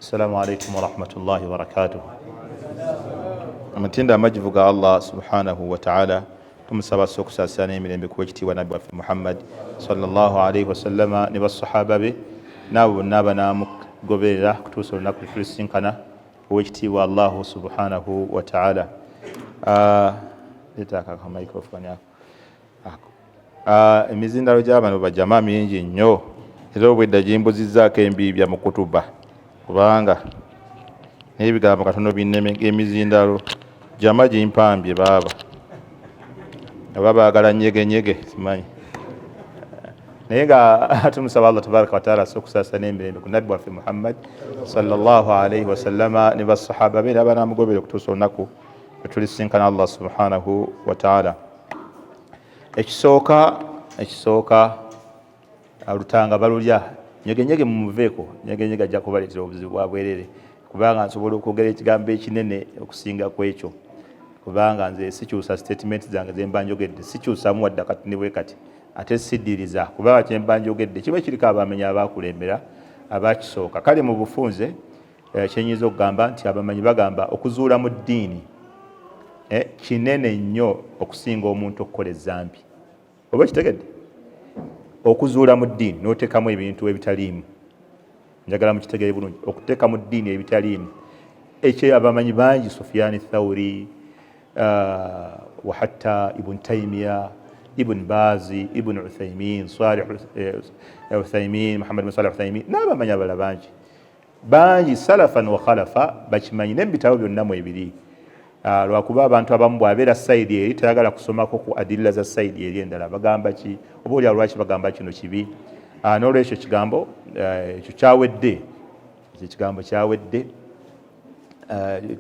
Assalamu alaikum warahmatullahi wabarakatuh. Amatendo amajivu ga Allah subhanahu wa ta'ala, tumusaba asse okusaasira n'emirembe kuwa ekitiibwa nabbi waffe Muhammad sallallahu alaihi wasallama ne basahaba be n'abo bonna abanaamugoberera kutuusa olunaku lwe tulisinkana ow'ekitiibwa Allahu subhanahu wa ta'ala. Leeta aka microphone ako. Ako. Emizindalo gy'abano bajama mingi nnyo, era obwedda gimbuzizzaako embiibya mu kutuba, kubanga n'ebigambo katono binneme. Emizindalo jama gimpambye baaba oba baagala nyegenyege simanyi, naye nga tumusaba Allah tabaraka wataala asse okusaasa n'emirembe ku nabbi waffe Muhammad sallallahu alaihi wasallama ne basahaba be era banamugobera okutuusa olunaku lwetulisinkana Allah subhanahu wataala. Ekisooka, olutanga balulya nyegenyege, mumuveeko nyegenyege, ajja kubaleetera obuzibu bwa bwerere, kubanga nsobola okwogera ekigambo ekinene okusinga ku ekyo, kubanga nze sikyusa statement zange zemba njogedde, sikyusamu wadde kati ne bwe kati, ate siddiriza, kubanga kyemba njogedde kiba kiriko abamenyi abakulembera abakisooka. Kale mu bufunze, kyenyinza okugamba nti abamanyi bagamba okuzuula mu ddiini kinene nnyo okusinga omuntu okukola ezambi. Oba kitegedde, okuzuula mu ddiini n'oteekamu ebintu ebitaliimu, njagala mukitegere bulungi, okuteeka mu ddiini ebitaliimu, ekyo abamanyi bangi, Sufyani Thauri, wa hatta Ibn Taimiya, Ibn Bazi, Ibn Uthaymin, Salih Uthaymin, Muhammad bin Salih Uthaymin, n'abamanyi abalala bangi bangi, salafan wa khalafa, bakimanyi n'ebitabo byonna mu ebiri. Lwakuba abantu abamu bw'abeera side eri tayagala kusomako ku adilla za side eri endala, bagamba ki, oba oli lwaki bagamba kino kibi. N'olwekyo kigambo ekyo kyawedde, ekyo ekigambo kyawedde.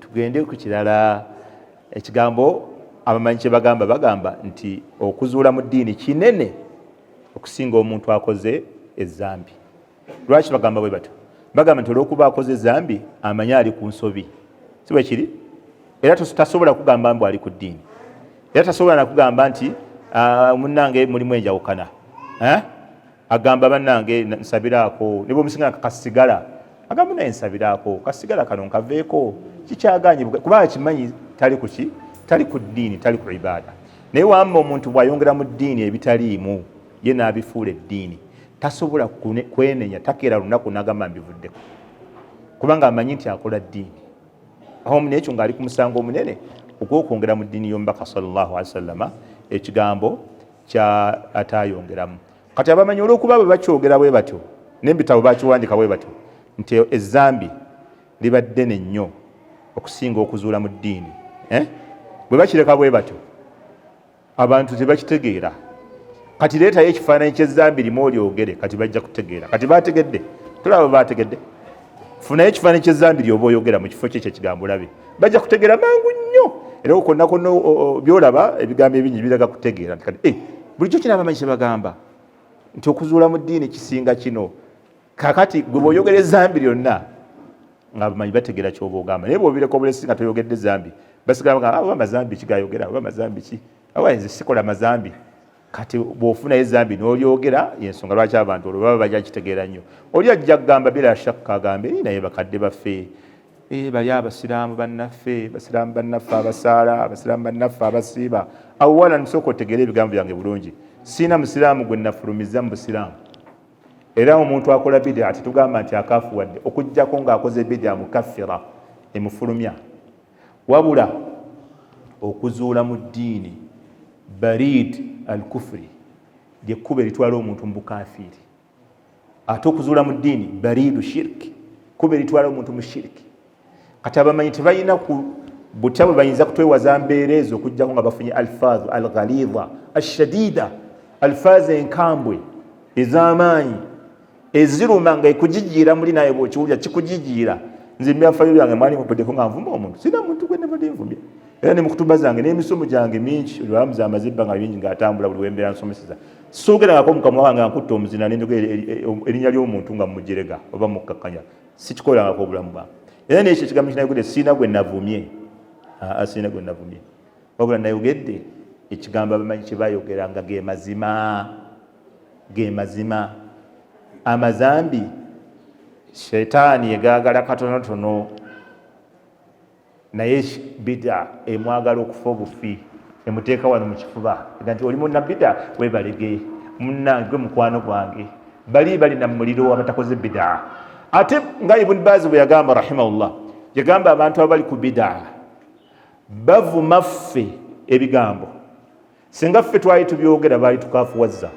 Tugende ku kirala. Ekigambo abamanyi kye bagamba, bagamba nti okuzuula mu ddiini kinene okusinga omuntu akoze ezambi. Lwaki bagamba bwe batyo? Bagamba nti olwokuba akoze ezambi amanyi ali ku nsobi, si bwe kiri? Era tasobola kugamba mbu ali ku ddiini, era tasobola nakugamba nti munnange mulimu enjawukana. Eh? Agamba bannange nsabiraako, ne bwomusinga kasigala agamba naye nsabiraako kasigala kano nkaveeko, kikyaganye, kubanga kimanyi tali kuki, tali ku ddiini, tali ku ibaada. Naye wamba omuntu bw'ayongera mu ddiini ebitaliimu, ye n'abifuula eddiini, tasobola kwenenya, takeera lunaku n'agamba mbivuddeko, kubanga amanyi nti akola ddiini. Awo nekyo ng'ali ku musango omunene ogw'okwongera mu ddiini y'omubaka sallallahu alaihi wasallama ekigambo kya atayongeramu. Kati abamanyi olw'okuba bwe bakyogera bwe batyo n'ebitabo bakiwandika bwe batyo nti ezambi liba ddene nnyo okusinga okuzuula mu ddiini, eh? Bwe bakireka bwe batyo abantu tebakitegeera. Kati leetayo ekifaananyi ky'ezambi limu olyogere, kati bajja kutegeera. Kati bategedde, tulaba bategedde. Funayo ekifaananyi ky'ezambi lyoba oyogera mu kifo kyekyo ekigambo olabe, bajja kutegeera mangu nnyo. Era konna konna byolaba ebigambo ebingi biraga kutegeera nti kati bulijjo kino abamanyi kyebagamba nti okuzuula mu ddiini kisinga kino. Kakati gwe bw'oyogera ezambi lyonna nga abamanyi bategeera kyoba ogamba, naye bw'obireka obulesi nga toyogedde zambi, basigala bagamba, oba mazambi ki gayogera, oba mazambi ki, awa nze sikola mazambi. Kati bw'ofunayo ezambi n'olyogera, yensonga lwaki abantu olwo baba bajja kitegeera nnyo. Oli ajja kugamba bila shakka agambe, naye bakadde baffe, bali abasiraamu bannaffe, basiraamu bannaffe abasaala, abasiraamu bannaffe abasiiba. Awo wala nsooka otegeera ebigambo byange bulungi. Siina musiraamu gwe nafulumiza mu busiraamu. Era omuntu akola bidaa tetugamba nti akafuwadde, okuggyako ng'akoze bidaa mukaffira emufulumya. Wabula okuzuula mu ddiini barid al kufri, lyekkuba eritwala omuntu mu bukafiiri, ate okuzuula mu ddiini baridu shirki, kkuba eritwala omuntu mu shiriki. Kati abamanyi tebalina ku butya bwe bayinza kutwewaza mbeera ezo okuggyako nga bafunye alfaazu alghalidha ashadida, alfaazu enkambwe ez'amaanyi eziruma nga ekujijiira muli, naye bw'okiwulira kikujijiira. Nze ebyafaayo byange mwali mupuddeko nga nvuma omuntu? Sina muntu gwe nabadde nvumye. Era ne mukutuba zange n'emisomo gyange mingi, olwamuza amaze ebbanga bingi ng'atambula, buli wembeera nsomeseza, soogerangako mukamwa wange nga nkutta omuzina nenjogera erinnya ly'omuntu nga mumujerega oba mukkakkanya. Sikikolangako obulamu bwange. Era nekyo ekigambo kinayogedde, siina gwe navumye, siina gwe navumye, wabula nayogedde ekigambo abamanyi kye bayogera nga ge mazima, ge mazima. Amazambi Shetaani egaagala katonotono, naye bida emwagala okufa obufi, emuteeka wano mu kifuba ega nti oli munna bida, webalege munnange, gwe mukwano gwange, bali balina mu muliro abatakoze bida. Ate nga Ibn Baazi bwe yagamba rahimahullah, yagamba abantu abali ku bida bavuma ffe ebigambo singa ffe twali tubyogera baali tukafuwazza.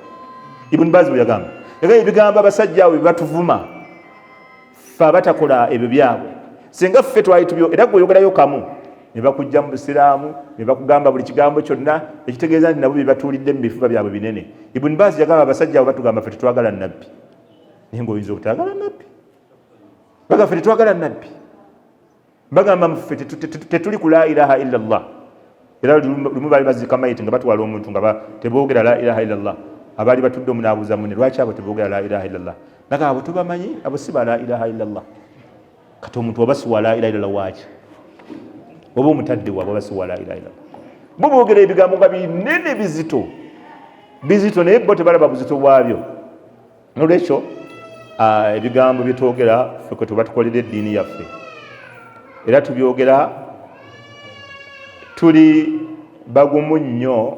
Ibn Baazi bwe yagamba, yagamba ebigambo abasajja abo byebatuvuma ffe abatakola ebyo byabwe, singa ffe twali tubyo, era gwe oyogerayo kamu ne bakujja mu busiraamu ne bakugamba buli kigambo kyonna, ekitegeeza nti nabo bye batuulidde mu bifuba byabwe binene. Ibn Baazi yagamba abasajja abo batugamba ffe tetwagala nabbi, naye ng'oyinza obutagala nabbi? Bagamba ffe tetwagala nabbi, bagamba muffe tetuli ku la ilaha illa llah. Era lumu baali baziika mayiti nga batwala omuntu nga teboogera la ilaha illa llah. Abaali batudde omu n'abuuza munne, lwaki abo teboogera la ilaha illa llah? Naga abo tubamanyi, abo si ba la ilaha illa llah. Kati omuntu oba si wa la ilaha illa llah waaki? Oba omutadde waabwe oba si wa la ilaha illa llah? Bo boogera ebigambo nga binene bizito bizito, naye bo tebalaba buzito bwabyo. Nolwekyo ebigambo byetwogera ffe kwe tuba tukolera eddiini yaffe, era tubyogera tuli bagumu nnyo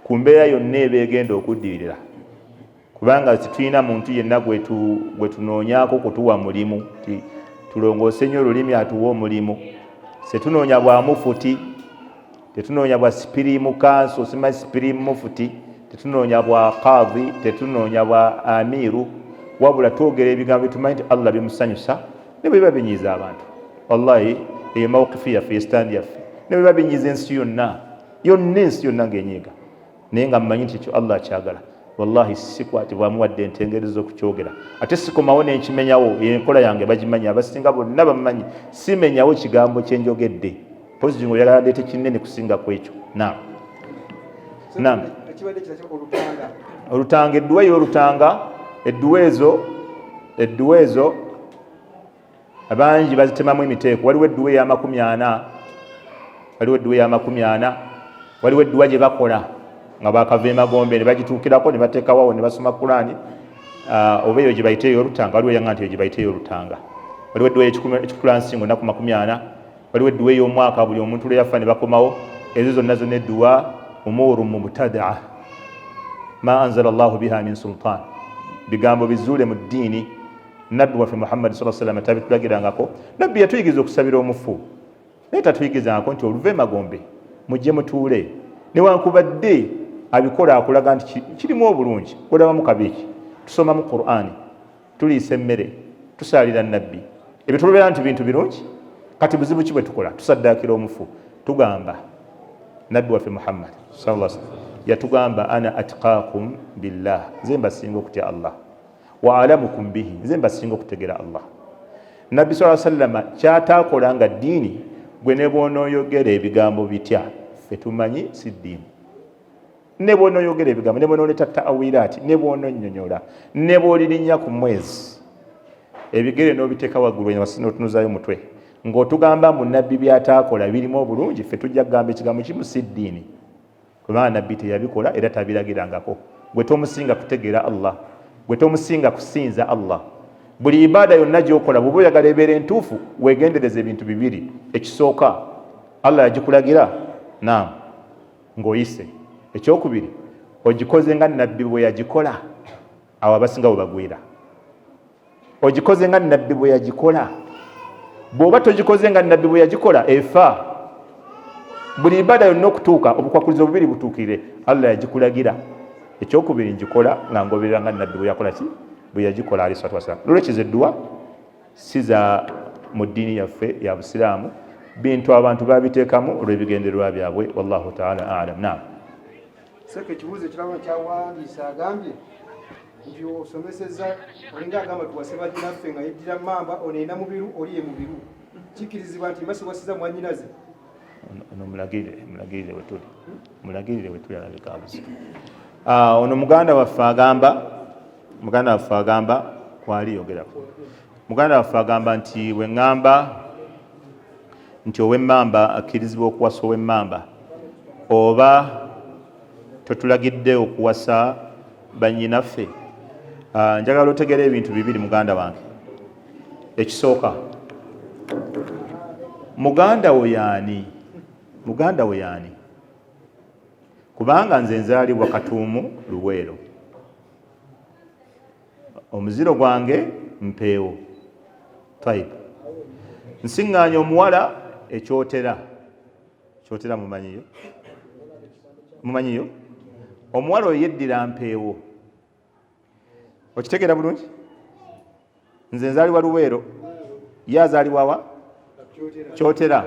ku mbeera yonna eba egenda okuddirira, kubanga tetulina muntu yenna gwe tunoonyaako kutuwa mulimu ti tulongoose nnyo olulimi atuwe omulimu. Setunoonya bwa mufuti, tetunoonya bwa sipiriimu kanso, simanyi sipiriimu mufuti, tetunoonya bwa kadhi, tetunoonya bwa amiiru, wabula twogera ebigambo byetumanyi nti Allah bimusanyusa ne bwe biba binyiiza abantu. Wallahi eyo mawukifu yaffe, ye sitandi yaffe, ne bwe biba binyiiza ensi yonna yonna, ensi yonna ng'enyiiga, naye nga mmanyi nti ekyo Allah akyagala, wallahi sikwatibwamu wadde entengereza okukyogera. Ate sikomawo nenkimenyawo, enkola yange bagimanyi abasinga bonna bamanyi, simenyawo kigambo kyenjogedde. Pozi nga oyagala ndeete kinene kusinga ku ekyo. Naam, naam. Olutanga, edduwa ey'olutanga, edduwa ezo, edduwa ezo abangi bazitemamu emiteeko. Waliwo edduwa ey'amakumi ana, waliwo edduwa ey'amakumi ana, waliwo edduwa gye bakola nga bakava emagombe ne bagituukirako ne bateekawo ne basoma Kulaani, oba eyo gye bayita ey'olutanga. Waliwo eyanga nti eyo gye bayita ey'olutanga. Waliwo edduwa ey'ekikulansingo nnaku 40, waliwo edduwa ey'omwaka buli omuntu lwe yafa ne bakomawo. Ezo zonna zonna edduwa umuuru mubtadaa ma anzala llahu biha min sultan, bigambo bizuule mu ddiini. Nabbi waffe Muhammadi saa salama tabitulagirangako. Nabbi yatuyigiriza okusabira omufu, naye tatuyigizangako nti oluva emagombe mujje mutuule. Newankubadde abikola akulaga nti kirimu obulungi, olabamu kabiiki, tusomamu Qur'ani, tuliisa emmere, tusaalira nabbi, ebyo tulubeera nti bintu birungi. Kati buzibu ki bwe tukola? Tusaddaakira omufu. Tugamba nabbi waffe Muhammad sallallahu alaihi wasallam yatugamba, ana atqaakum billah, nze mbasinga okutya Allah, wa alamukum bihi, nze mbasinga okutegera Allah. Nabbi saa sallama kyataakola nga ddiini, gwe ne bwonooyogera ebigambo bitya, ffe tumanyi si ddiini. Ne bwonooyogera ebigambo, ne bwonooleta ta'wiraati, ne bwononnyonyola, ne bwolirinnya ku mwezi ebigere n'obiteeka waggulu n'otunuzaayo mutwe ng'otugamba mbu nabbi byataakola birimu obulungi, ffe tujja kugamba ekigambo kimu, si ddiini, kubanga nabbi teyabikola era tabiragirangako. Gwe tomusinga kutegeera Allah, gwe tomusinga kusinza Allah. Buli ibaada yonna gy'okola, bw'oba oyagala ebeera entuufu, weegendereza ebintu bibiri. Ekisooka, Allah yagikulagira? Naam, ng'oyise. Ekyokubiri, ogikoze nga nabbi bwe yagikola? Awo abasinga bwe bagwira. Ogikoze nga nabbi bwe yagikola? Bw'oba togikoze nga nabbi bwe yagikola, efa. Buli ibaada yonna okutuuka, obukwakulizo bubiri butuukirire: Allah yagikulagira, ekyokubiri, ngikola nga ngoberera nga nabbi bwe yakola ki, bwe yagikola alayhi salatu wassalam. Nolwekyo ezo edduwa si za mu ddiini yaffe ya busiraamu, bintu abantu babiteekamu olw'ebigendererwa byabwe. Wallahu taala alam. Naam. Seka, ekibuuzo ekirabo kyawandiise agambye nti osomeseza olinga agamba tuwase bannyinaffe nga yeddira mmamba, ono erina mubiru, oli ye mubiru, kikkirizibwa nti mba siwasiza mwannyinaze? Ono mulagirire, mulagirire wetuli, mulagirire wetuli, alabika abuze. Ono muganda waffe agamba, muganda waffe agamba kwali yogerako, muganda waffe agamba nti bwe ŋŋamba nti ow'emmamba akkirizibwa okuwasa ow'emmamba, oba totulagidde okuwasa bannyinaffe? Njagala otegeera ebintu bibiri, muganda wange. Ekisooka, muganda wo yaani? Muganda wo yaani? Kubanga nze nzaalibwa Katuumu Luweero, omuziro gwange Mpeewo. Tayib, nsiŋŋaanya omuwala ekyotera. Kyotera mumanyiyo? Mumanyiyo? Omuwala oyo yeddira Mpeewo. Okitegeera bulungi? Nze nzaalibwa Luweero, ye azaalibwa wa? Kyotera.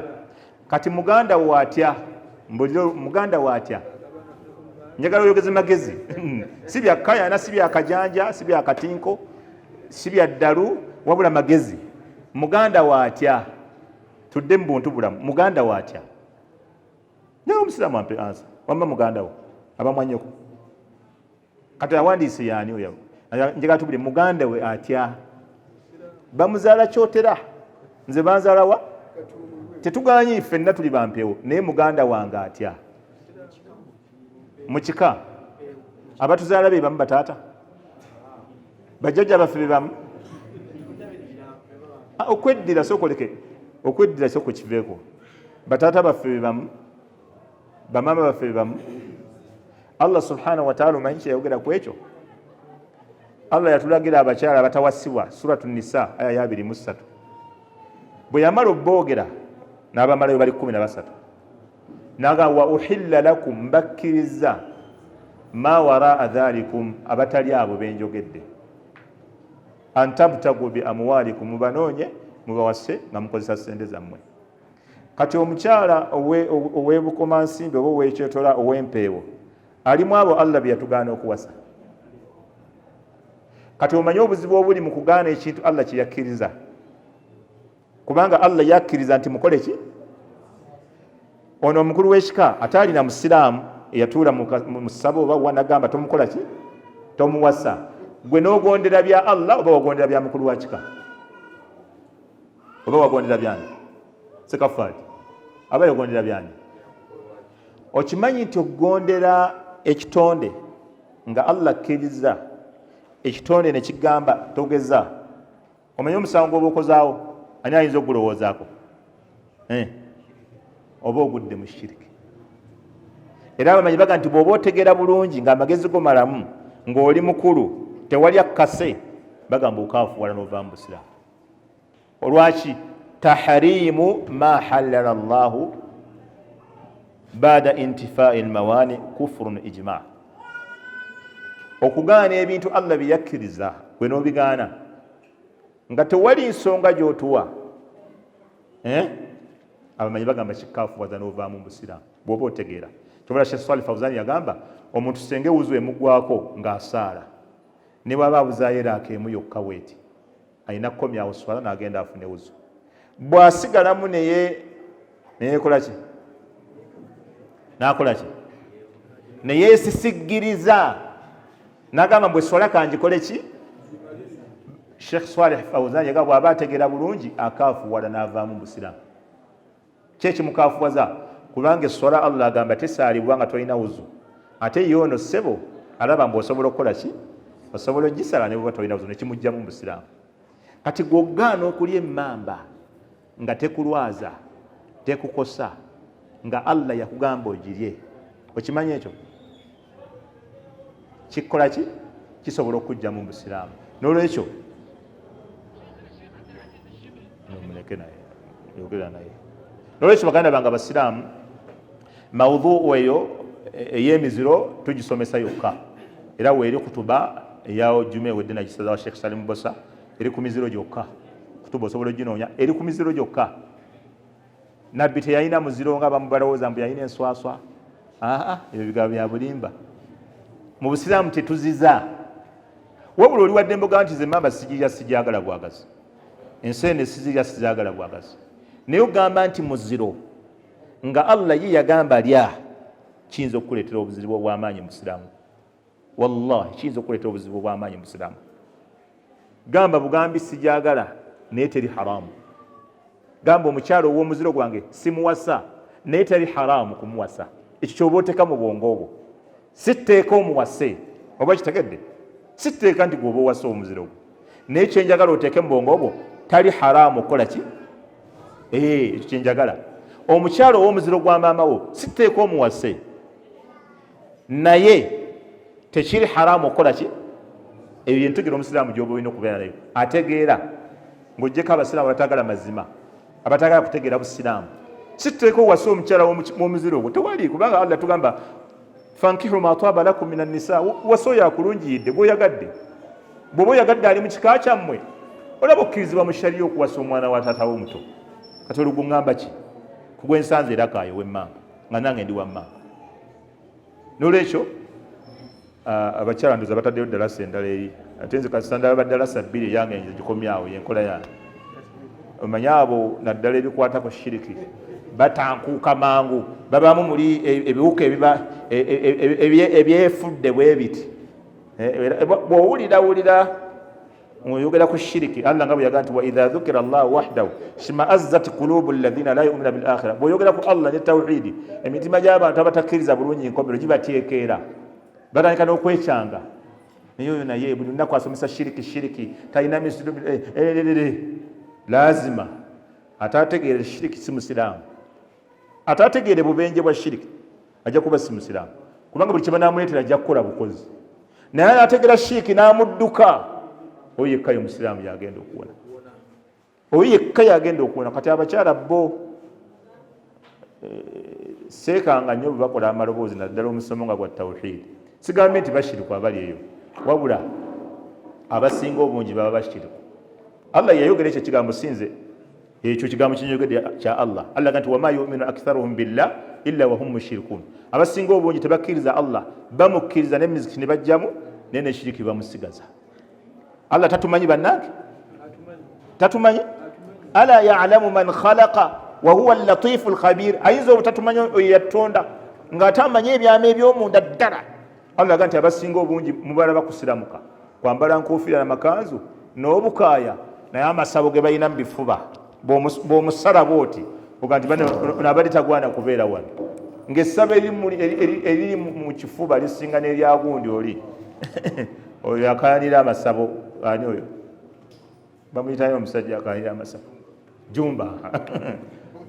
Kati muganda wo atya? Mbulire, muganda wo atya? Njagala oyogeze magezi, si bya kayana, si bya kajanja, si bya katinko, si bya ddalu, wabula magezi. Muganda wo atya? Tudde mu buntu bulamu. Muganda wo atya? Naye omusiraamu ampe ansa. Wamma muganda wo abamwanyoko. Kati awandiise yaani oyo? Njagala tubule muganda we atya? Bamuzaala Kyotera, nze banzaala wa? Tetuganyi, ffenna tuli bampewo, naye muganda wange atya? Mu kika abatuzaala be bamu, bataata bajjajja baffe be bamu. Okweddira sokoleke, okweddira soko kiveeko. Bataata baffe be bamu, bamaama baffe be bamu. Allah subhanahu wataala omanyi kyeyayogera ku ekyo? Allah yatulagira abakyala abatawasibwa, Suratu Nisa aya ya 23. Bwe yamala oboogera n'abamalayo bali 13, naga wa uhilla lakum, mbakkiriza ma waraa dhalikum, abatali abo benjogedde, antabtagu bi amwalikum, mubanoonye mubawase nga mukozesa sente zammwe. Kati omukyala ow'ebukomansimbi oba ow'ekyetola ow'empeewo alimu abo Allah bye yatugaana okuwasa. Kati omanye obuzibu obuli mu kugaana ekintu Allah kye yakkiriza, kubanga Allah yakkiriza nti mukole ki? Ono omukulu w'ekika ate alina musiraamu eyatuula mu ssabo oba wanagamba tomukola ki? Tomuwasa. Gwe n'ogondera bya Allah oba wagondera bya mukulu wa kika? Oba wagondera byani? Sekafaali aba yagondera byani? Okimanyi nti okugondera ekitonde nga Allah akkiriza ekitonde ne kigamba togeza, omanyi omusango gwoba okozaawo ani ayinza okugulowoozaako? Oba ogudde mu shiriki. Era abamanyi baga nti bw'oba otegeera bulungi ng'amagezi go malamu, ng'oli mukulu, tewali akkase, bagamba okaafuwala n'ova mu busiraamu. Olwaki? Tahrimu ma halala llahu bada intifai lmawani kufurun ijma. Okugaana ebintu Allah bye yakkiriza gwe n'obigaana nga tewali nsonga gy'otuwa, abamanyi bagamba kikafuwaza n'ovaamu mu busiraamu bw'oba otegeera. Kyobala Sheikh Salih Fauzani yagamba omuntu senga ewuzu emugwako ng'asaala, ne bw'aba abuzaayo eraaka emu yokka bweti, alina kukomyawo swala n'agenda afune wuzu. Bw'asigalamu neye neyekola ki? N'akola ki? Neyeesisiggiriza n'agamba mbu eswala kangikole ki? Sheikh Salih Fauzan yagamba bw'aba ategeera bulungi akaafuwala n'avaamu busiraamu. Ki ekimukafuwaza? Kubanga eswala Allah agamba tesaalibwa nga tolina wuzu, ate ye ono ssebo alaba mbu osobola okukola ki? Osobola ogisala ne bwoba tolina wuzu, nekimugjamu mu busiraamu. Kati gwogaana okulya emmamba nga tekulwaza, tekukosa, nga Allah yakugamba ogirye, okimanyi ekyo kikola ki? Kisobola okujja mu busiraamu. N'olwekyo muleke naye yogera naye. N'olwekyo baganda bange abasiraamu, maudhuu eyo ey'emiziro tugisomesa yokka, era weeri kutuba eya juma ewedde nagisaza wa Sheikh Salim Bosa, eri ku miziro gyokka. Kutuba osobola oginoonya, eri ku miziro gyokka. Nabbi teyalina muziro nga abamu balowooza mbu yalina enswaswa. Aa, ebyo bigambo bya bulimba. Mu busiraamu tetuziza, wabula oli wadde mboga nti zemamba sigirya sijagala bwagazi, ensene sizirya sizagala bwagazi, naye ogamba nti muziro nga Allah ye yagamba lya, kiyinza okukuleetera obuzibu obw'amaanyi mu busiraamu. Wallahi kiyinza okukuleetera obuzibu obw'amaanyi mu busiraamu. Gamba bugambi sijagala, naye teri haramu. Gamba omukyalo ow'omuziro gwange simuwasa, naye teri haramu kumuwasa. Ekyo kyoba oteeka mu bwongo obwo, si tteeka omuwase, oba kitegedde? Si tteeka nti gwoba owasa omuziro gwo, naye kyenjagala oteeke mu bwongo obwo, Tali haramu okukola ki? Eh, ekyo kyenjagala. Omukyala ow'omuziro gwa maama wo siteeka omuwase, naye tekiri haramu okukola ki? Eyo yentegera omusiraamu gyoba olina okubeera nayo, ategeera ng'ojjeko abasiraamu abatagala mazima, abatagala kutegeera busiraamu. Siteeka owase omukyala w'omuziro ogwo, tewali, kubanga Allah tugamba fankihu ma taba lakum min annisa, wase oyo akulungiyidde gwoyagadde. Bw'oba oyagadde ali mu kika kyammwe, olaba okkirizibwa mu shariya okuwasa omwana wa taata wo omuto. Kati oluguŋŋamba ki kugwensanze era kaayo w'emmamba nga nange ndi wa mmamba? Nolwekyo abakyala ndoza bataddeyo ddalasa endala eri, ate nze kasita ndaba baddalasa bbiri, eyange nze gikomyawo, yenkola yange. Omanye abo naddala ebikwata ku shiriki batankuuka mangu, babaamu muli ebiwuka ebiba ebyefudde bwe biti. Bw'owulirawulira oyogera ku shiriki, Allah nga bwe yagamba nti wa idha dhukira llahu wahdahu shmaazzat qulubu alladhina la yuminuna bil akhira, bw'oyogera ku Allah ne tawhidi, emitima gy'abantu abatakkiriza bulungi nkomero gibateekeera, batandika n'okwekyanga. Naye oyo naye buli lunaku asomesa shiriki, shiriki talina misiru, lazima atategeere shiriki si musiraamu, atategeere bubenje bwa shiriki ajja kuba si musiraamu, kubanga buli kyebanamuleetera ajja kukola bukozi. Naye ategera shiriki n'amudduka, oyo yekka ye musiraamu yagenda okuwona, oyo yekka yagenda okuwona. Kati abakyala bo seekanga nnyo bwe bakola amaloboozi, naddala omusomo nga gwa tawhidi. Sigambye nti bashiriku abali eyo, wabula abasinga obungi baba bashiriku. Allah yayogera ekyo ekigambo, sinze ekyo kigambo kinyogedde kya Allah. Allah nti wama yuminu aktharuhum billah illa wahum mushrikun, abasinga obungi tebakkiriza Allah, bamukkiriza nemizikiti ne bajjamu, naye neshiriki bamusigaza. Allah tatumanyi bannange, tatumanyi. Ala yalamu man khalaqa wa huwa allatifu lkhabir, ayinza obutatumanya oyo yatonda ng'ate amanyi ebyama ebyomunda ddala. Allah aga nti abasinga obungi mubalaba kusiramuka, kwambala nkofiira namakanzu n'obukaaya, naye amasabo ge balina mu bifuba bw'omusala bwoti oga nti nabadde tagwana kubeera wano, ng'essabo eriri mu kifuba lisinga n'eryagundi oli oyo akayanira amasabo. Ani oyo bamuyitayo omusajja akayanira amasabo? Jumba.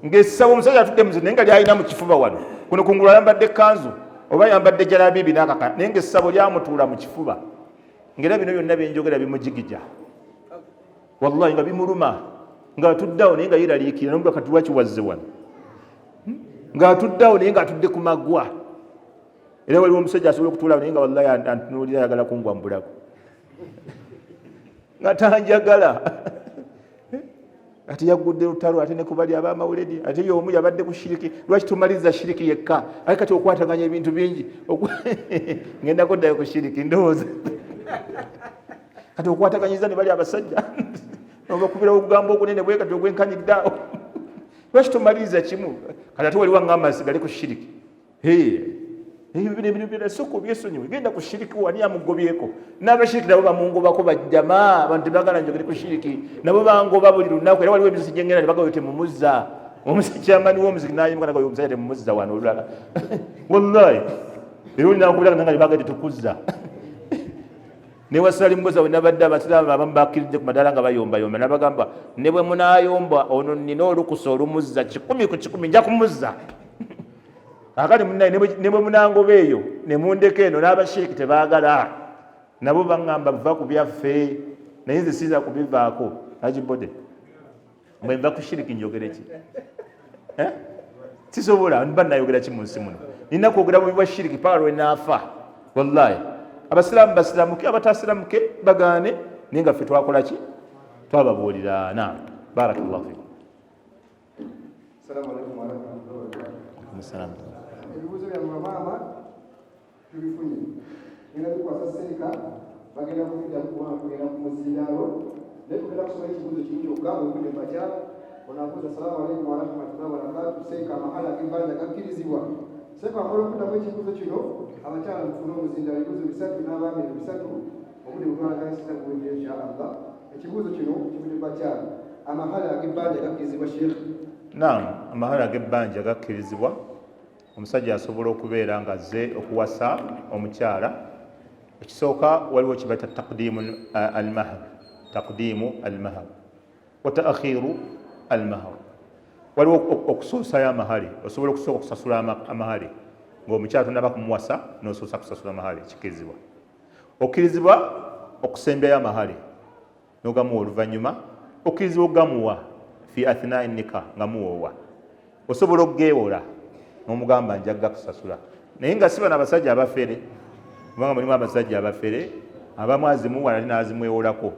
Ng'essabo omusajja atudde muzi, naye nga lyalina mu kifuba wano kuno kungulu, ayambadde kanzu oba ayambadde jalabibi n'akaka, naye ng'essabo lyamutuula mu kifuba, ng'era bino byonna byenjogera bimujigija, wallahi nga bimuluma, ng'atuddeawo naye nga yeraliikirira nomuga kati lwaki wazze wano, ng'atuddeawo naye ng'atudde ku magwa. Era waliwo omusajja asobola okutuulawo naye nga wallahi antunuulira ayagala kungwa mu bulago, nga tanjagala, ate yaggudde lutalo, ate nekubali abamawuledi, ate yomu yabadde ku shiriki. Lwaki tumaliriza shiriki yekka? Ate kati okwataganya ebintu bingi, ngenda kuddayo ku shiriki ndowooza. Kati okwataganyiza ne bali abasajja obakubira obugambo ogunene bwe kati ogwenkanidde awo, lwaki tumaliriza kimu? Kati ate waliwo angamba nsigale ku shiriki. Sooka obyesonyiwe, genda ku shiriki, wani amugobyeko? N'abashiriki nabo bamungobako, bajjama abantu tebagala njogere ku shiriki, nabo bangoba buli lunaku. Era waliwo emiziki gyengenda ne bagayo temumuzza, omukyamani w'omuziki nayimuka nagayo omusajja temumuzza wano olulala. Wallahi era olinankubira nga baga tetukuzza. Newasali mugoza we nabadde, abasiraamu abamu bakiridde ku madaala nga bayombayomba, nabagamba ne bwe munaayomba ono nina olukusa olumuzza 100 ku 100, nja kumuzza. Akati munaye ne bwe munangoba eyo ne mundeka eno, n'abashiiki tebaagala, nabo baŋŋamba va ku byaffe, naye nze siyinza kubivaako. Ajibode bwe nva ku shiriki njogere ki? Sisobola, mba nayogera ki mu nsi muno? Nina kwogera bubi bwa shiriki paka lwe naafa. Wallahi abasiraamu basiramuke, abatasiramuke bagaane, naye nga ffe twakola ki? Twababuulira. Na barakallahu fikum. Assalamu alaikum warahmatullahi wabarakatuh. Ebibuuzo byammwe bamaama tubifunye, ngenda bikwasa seeka, bagenda kubiddamu kubanga tugenda ku muzindaalo, naye tugenda kusoma ekibuuzo kimu kyokka obudde bakyala. Ono abuuza, assalamu alaikum warahmatullahi wabarakatuh, seeka, amahala ag'ebbanja gakkirizibwa? Seeka akola okuddamu ekibuuzo kino, abakyala mufune omuzindaalo, ebibuuzo 3 n'abaami 3, obudde butwalaganyisiza buwedde insha Allah. Ekibuuzo kino kivudde bakyala, amahala ag'ebbanja gakkirizibwa sheekh? Naam, amahala ag'ebbanja gakkirizibwa. Omusajja asobola okubeera nga azze okuwasa omukyala. Ekisooka waliwo kibaita taqdimu almahar, taqdimu almahar. Wa taakhiru almahar, waliwo okusoosayo amahale. Osobola okusooka okusasula amahale ng'omukyala tonaba kumuwasa, n'osoosa kusasula mahale, kikkirizibwa. Okkirizibwa okusembyayo amahale n'ogamuwa oluvannyuma, okkirizibwa okugamuwa fi athnai nika nga muwoowa. Osobola okugeewola n'omugamba njagga kusasula, naye nga si bano abasajja abafere, kubanga mulimu abasajja abafere abamu azimuwa nali n'azimwewolako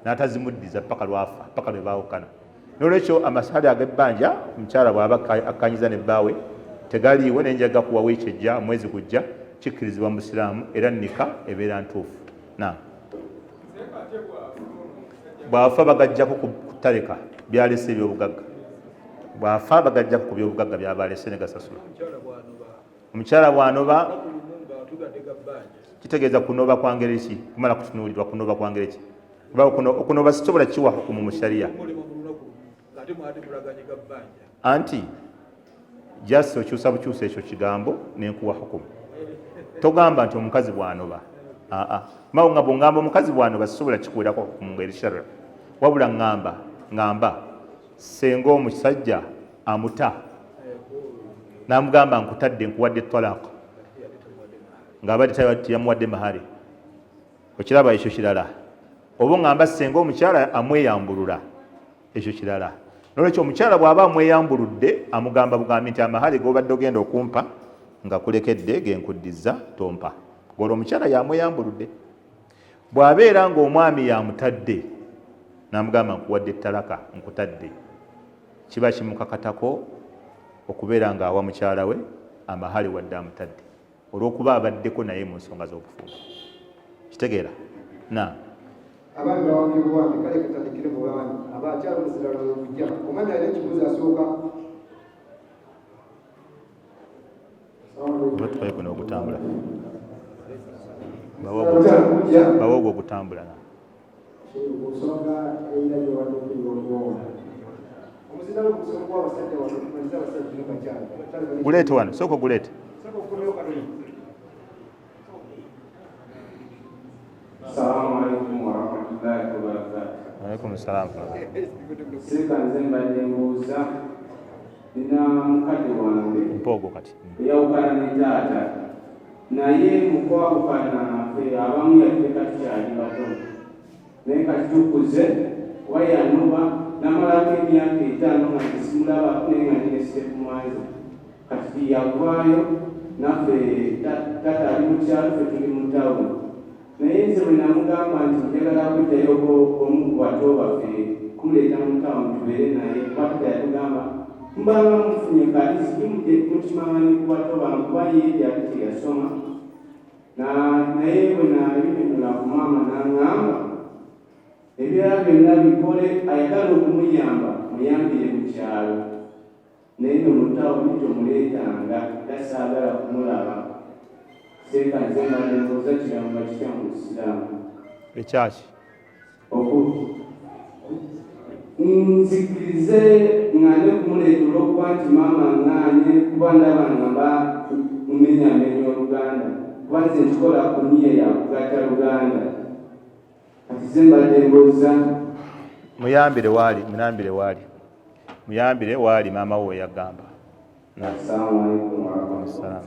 n'atazimuddiza paka lwafa, paka lwe baawukana. N'olwekyo amasale ag'ebbanja omukyala bw'aba akkanyiza ne bbaawe tegaliiwo, naye njaga kuwa wiiki ejja, omwezi gujja, kikkirizibwa mu Busiraamu era nika ebeera ntuufu. Na bw'afa bagajjako ku taleka byalese ebyobugagga, bw'afa bagajjako ku byobugagga byaba alese ne gasasula. Omukyala bw'anoba kitegeeza kunoba kwa ngeri ki? Kumala kutunuulirwa kunoba kwa ngeri ki? Kuba okunoba sisobola kiwa hukumu mu sharia, anti just okyusa bukyusa ekyo kigambo nenkuwa hukumu. Togamba nti omukazi bw'anoba, aa mawo nga bwongamba omukazi bw'anoba sisobola kikuwerako hukumu ngeri sharia, wabula ngamba senga omusajja amuta n'amugamba nkutadde, nkuwadde talaka, ng'abadde teyamuwadde mahari, okiraba ekyo kirala. Oba ongamba senga omukyala amweyambulula, ekyo kirala. Nolwekyo omukyala bw'aba amweyambuludde amugamba bugambi nti amahale g'obadde ogenda okumpa nga kulekedde genkuddiza tompa, ng'olwo omukyala yamweyambuludde. Bw'abeera ng'omwami yamutadde n'amugamba nkuwadde talaka nkutadde, kiba kimukakatako okubeera ng'awa mukyala we amahale wadde amutadde, olw'okuba abaddeko naye mu nsonga z'obufumbo. Kitegeera na abaami bawambye buwambi. Kale katandikire mu baami abakyala omuziralo wekujja. Omwami alina ekibuuzo asooka. Oba tukaye guno ogutambula, bawa ogwo ogutambula. Kusonga eyina gyobadde okuwa omuziralo okusonga abasajja wano, tumalize abasajja nebakyala. Guleete wano, sooka oguleete. Sooka okukomyewo katono. Assalamu alaikum warahmatullahi wabarakatuh. Alaikum salaam. Seeka, nze mbadde mbuuza, nina mukadde wange Mpoogo kati. eyawukana ne taata, naye mu kwawukana ffe abamu yatuleka tukyali bato, naye kati tukuze. Kuba yanoba namalako emyaka 5 nga tesimulabako, naye nga ndine stepmother. Kati yavaayo naffe, taata ali mu kyalo, ffe tuli mu tawuni, naye nze bwe namugamba nti njagala kujjayoko omu ku bato baffe kumuleeta mu tawuni tubeere naye, kuba taata yatugamba mbanga mufunye kaliziki mukimangani ku bato bange, kuba ye yali teyasoma. Naye bwe nabinyonyola ku maama, n'aŋŋamba ebirala byonna bikole, ayagala okumuyamba muyambire mu kyalo, naye no mu tawuni tomuleetanga, era saagala kumulaba. Seeka, nze mbadde mbuuza kiramba kitya mu Busiraamu? Ekyaki? Nzikirize ŋŋaane kumuleeta olw'okuba nti maama ŋŋaanye, kuba ndaba nga mba mmenyamenya oluganda, kuba nze nkikola ku nniya ya kugatta luganda. Kati ze mbadde mbuuza. Muyambire waali, muyambire waali, muyambire waali maama we yagamba. Assalamu alaikum warahmatullahi.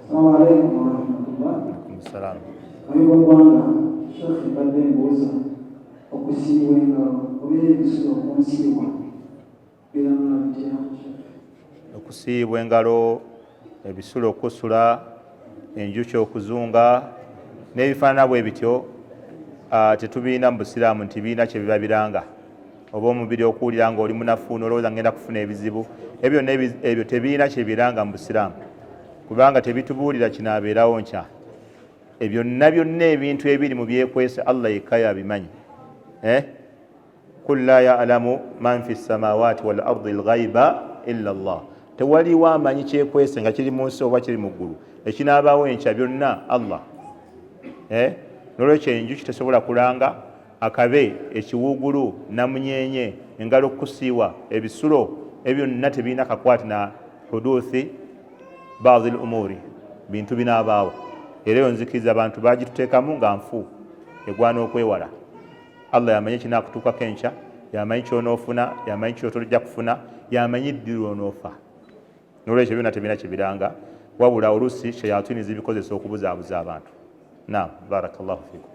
Assalamu alaikum warahmatullah. Salaam. Oyo gwanga Sheikh, mbadde mbuuza, okusiibwa engalo oba ebisulo okunsiibwa biramula bitya, Sheikh? Okusiibwa engalo, ebisulo okusula, enjuki okuzunga n'ebifaanana bwe bityo, tetubiina mu Busiraamu nti biina kye biba biranga, oba omubiri okuwulira ng'oli munafu n'olowooza ngenda kufuna ebizibu. Ebyo byonna ebyo tebiina kye biranga mu Busiraamu, kubanga tebitubuulira kinaabeerawo nkya. Ebyo byonna byonna ebintu ebiri mu byekwese Allah yekka yabimanyi, eh? Qul la yalamu man fi samawati wal ardi lghaiba illa Allah. Tewaliwo amanyi kyekwese nga kiri mu nsi oba kiri mu ggulu ekinaabaawo enkya, byonna Allah, eh? Nolwekyo enjuki tesobola kulanga akabe, ekiwuugulu, namunyenye, engalo okusiiwa, ebisulo, ebyo byonna tebirina kakwate na huduthi baadhi l umuri, bintu binaabaawo. Era eyo nzikiriza abantu bagituteekamu nga nfu egwana okwewala. Allah yamanyi ekinakutuukako enkya, yamanyi kyonoofuna, yamanyi kyotojja kufuna, yamanyi ddi lwonoofa. Nolwekyo byonna tebirina kyebiranga, wabula oluusi shayatini zibikozesa okubuzaabuza abantu. Naam, barakallahu fikum.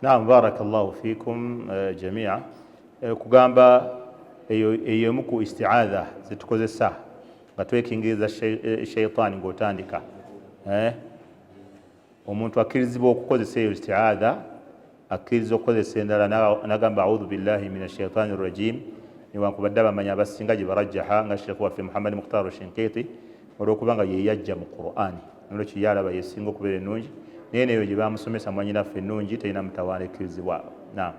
Naam, barakallahu fikum jamia. Kugamba eyo emu ku isti'adha zetukozesa nga twekingiriza shaitani ng'otandika. Omuntu akkirizibwa okukozesa eyo isti'adha, akkiriza okukozesa endala n'agamba audhu billahi min ashaitani rajim, newankubadde abamanyi abasinga gye barajjaha nga Sheikh waffe Muhammad Mukhtar Shinqiti, olw'okubanga ye yajja mu Qur'ani, nolwekyo ye alaba yesinga okubeera ennungi, naye neyo gye bamusomesa mwanyinaffe ennungi terina mutawaana, ekkirizibwa. Naam.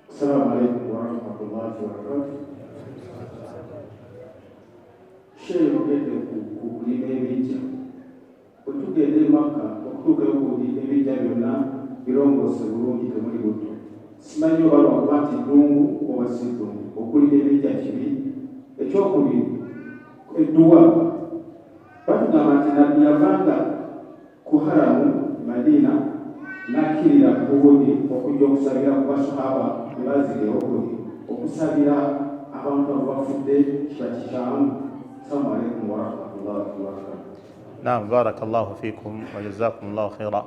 Assalamu alaikum warahmatullahi wabarakatuh. Sheikh yogedde ku kulima ebijja. Bwe tugenda e Makka okutuukayo ku ebijja byonna birongoose bulungi, temuli butto. Simanyi oba lwakuba nti ddungu oba si ddungu, okulima ebijja kibi. Ekyokubiri, edduwa batugamba nti Nabbi yavanga ku haramu Madina n'akkirira Uhudi okujja okusabira ku basahaba ne bazira e Uhudi, okusabira abantu abo bafudde kiba kikyamu. Assalamu alaikum warahmatullahi wabarakatuh. Naam, barakallahu fikum wa jazakumullahu khaira.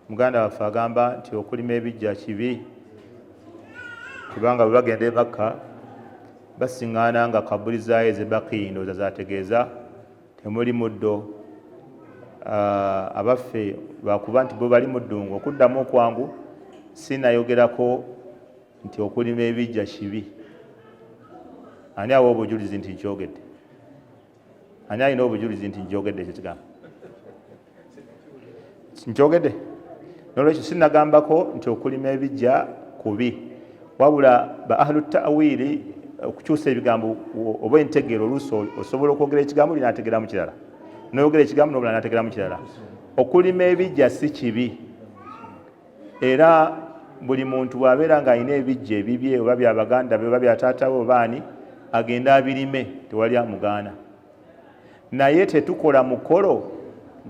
Muganda waffe agamba nti okulima ebijja kibi, kubanga bwe bagenda e Makka basiŋŋaana nga kabuli zaayo ez'e Baqii ndowooza zategeeza temuli muddo. Abaffe lwakuba nti bo bali mu ddungu. Okuddamu okwangu, sinayogerako nti okulima ebijja kibi. Ani awa obujulizi nti nkyogedde? Ani alina obujulizi nti nkyogedde ekyo kigambo? Nkyogedde? Nolwekyo sinagambako nti okulima ebijja kubi, wabula ba ahlu ta'wili okukyusa ebigambo oba entegeera, oluusi osobola okwogera ekigambo linategeeramu kirala, noyogera ekigambo nobula nategeeramu kirala. Okulima ebijja si kibi, era buli muntu bw'abeera ng'alina ebijja ebibye oba bya baganda be oba bya taata we oba ani, agenda abirime, tewali amugaana. Naye tetukola mukolo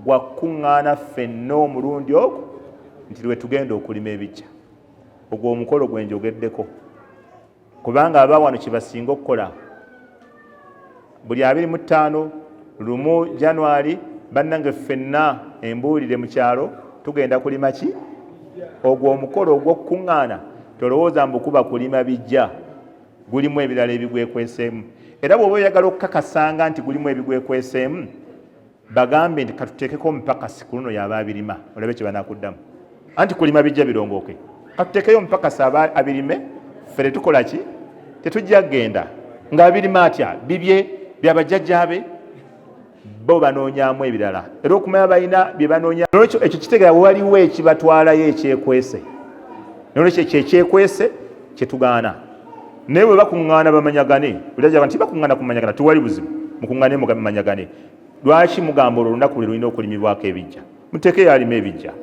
gwa kukuŋŋaana ffenna omulundi ogwo nti lwe tugenda okulima ebijja. Ogwo omukolo gwe njogeddeko, kubanga aba wano kye basinga okukola buli 25 lumu Januari, bannange ffenna embuulire mu kyalo tugenda kulima ki? Ogwo omukolo ogw'okukuŋŋaana tolowooza mbu kuba kulima bijja, gulimu ebirala ebigwekweseemu. Era bw'oba oyagala okukakasanga nti gulimu ebigwekweseemu, bagambe nti katuteekeko omupakasi ku luno yaba abirima, olabe kye banakuddamu. Anti kulima bijja birongooke, katuteekeyo omupakasi aba abirime, ffe tetukola ki? Tetujja kugenda. Ng'abirima atya? Bibye byabajjajjaabe, bo banoonyaamu ebirala, era okumanya balina bye banoonya. Nolwekyo ekyo kitegeera waliwo ekibatwalayo ekyekwese. Nolwekyo ekyo ekyekwese kyetugaana. Naye bwe bakuŋŋaana bamanyagane, buli nti bakuŋŋaana kumanyagana, tewali buzibu, mukuŋŋaane mumanyagane. Lwaki mugamba olwo olunaku lwe lulina okulimibwako ebijja? Muteekeyo alima ebijja,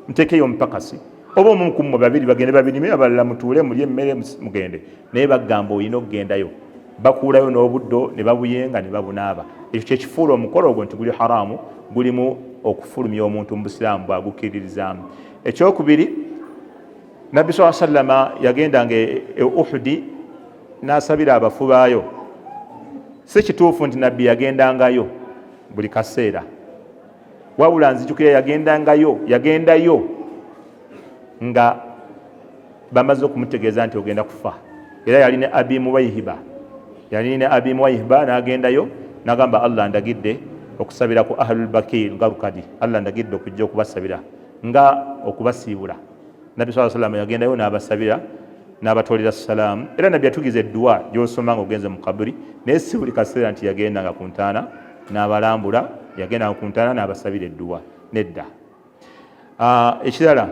muteekeyo omupakasi oba omu ku mmwe babiri bagende babirime, abalala mutuule mulye emmere mugende. Naye bagamba olina okugendayo, bakuulayo n'obuddo ne babuyenga ne babunaaba. Ekyo kye kifuula omukolo ogwo nti guli haramu, gulimu okufulumya omuntu mu busiraamu bw'agukkiririzaamu. Ekyokubiri, Nabbi swalla sallama yagendanga e Uhudi n'asabira abafu baayo. Si kituufu nti Nabbi yagendangayo buli kaseera, wabula nzijukira yagendayo nga bamaze okumutegeeza nti ogenda kufa. Era yali ne Abi Muwaihiba, yali ne Abi Muwaihiba n'agendayo n'agamba, Allah ndagidde okusabira ku Ahlul Bakir Garukadi, Allah ndagidde okujja okubasabira nga okubasiibula. Nabbi saa salama yagendayo n'abasabira n'abatolera salaamu. Era Nabbi yatugiza edduwa gy'osoma nga ogenze mu kaburi, naye si buli kaseera nti yagendanga ku ntaana n'abalambula, yagendanga ku ntaana n'abasabira edduwa, nedda. Ekirala,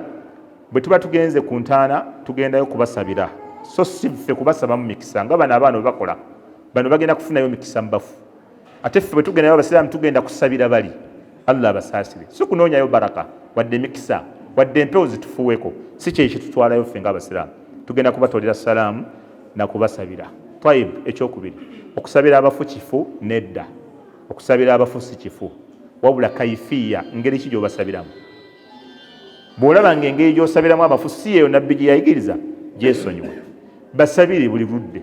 bwe tuba tugenze ku ntaana tugendayo kubasabira, so si ffe kubasabamu mikisa nga bano abaana bwe bakola. Bano bagenda kufunayo mikisa mu bafu, ate ffe bwe tugendayo abasiraamu tugenda kusabira bali, Allah abasaasire, si kunoonyayo baraka wadde mikisa wadde empewo zitufuweko, si kye kitutwalayo. Ffe nga abasiraamu tugenda kubatolera salaamu nakubasabira. Tayib. Ekyokubiri, okusabira abafu kifu? Nedda, okusabira abafu si kifu, wabula kaifiya, ngeri ki gyobasabiramu. Bw'olaba nga engeri gy'osabiramu abafu si yeyo Nabbi gye yayigiriza, gyesonyiwe. Basabire buli ludde.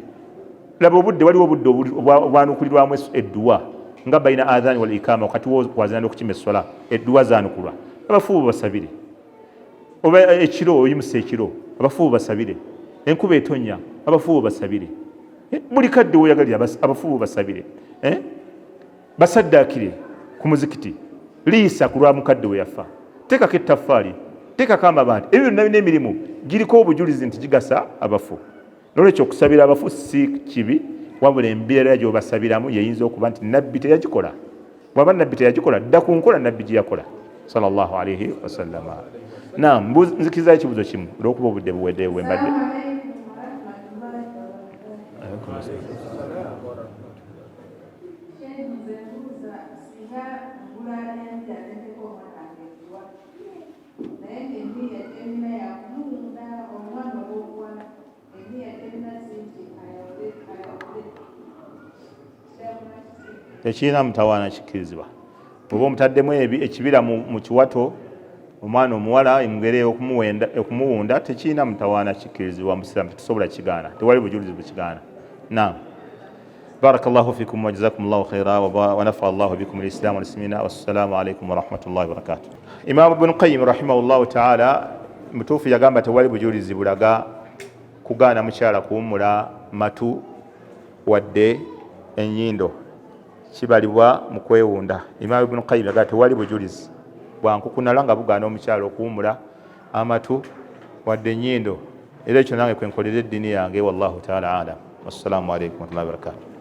Laba obudde, waliwo obudde obwanukulirwamu edduwa nga baina adhani wal ikama, wakati wokwazina n'okukima essola, edduwa zanukulwa, abafu bo basabire. Oba ekiro oyimusa ekiro, abafu bo basabire. Enkuba etonya, abafu bo basabire. Buli kadde woyagalira abafu bo basabire. Basaddaakire ku muzikiti, liisa ku lwa mukadde we yafa, teekako ettaffaali, teekako amabaati. Ebyo byonna bina emirimu giriko obujulizi nti gigasa abafu. Nolwekyo okusabira abafu si kibi, wabula embeera gy'obasabiramu yeyinza okuba nti Nabbi teyagikola. Bwaba Nabbi teyagikola, dda ku nkola Nabbi gye yakola sallallahu alaihi wasallama. Naam, nzikirizayo ekibuzo kimu olwokuba obudde buwedde bwe mbadde. Nze mbuuza, singa ngula embira nenteka omwana wange enjiwa, naye ngaeniya gyenina yakumuwunda omwana ow'obuwala, eniya gyenina si nti ayawule ayawule, kiramu? Tekirina mutawaana, kikkirizibwa. Bw'oba omutaddemu ekibira mu kiwato omwana omuwala, engeri okumuwunda tekirina mutawaana, kikkirizibwa musiraamu, tetusobola kigaana, tewali bujulizi bukigaana. Naam, بارك الله فيكم وجزاكم الله خيرا ونفع الله بكم الإسلام والمسلمين، والسلام عليكم ورحمة الله وبركاته. Imam Ibn Qayyim rahimahullahu taala mutuufu yagamba tewali bujulizi bulaga kugaana mukyala kuwummula matu wadde ennyindo, kibalibwa mu kwewunda. Imam Ibn Qayyim yagamba tewali bujulizi bwankukunala nga bugaana omukyala okuwummula amatu wadde ennyindo, era ekyo nange kwenkolera eddiini yange. Wallahu taala alam. Wassalamu alaikum warahmatullahi wabarakatuh.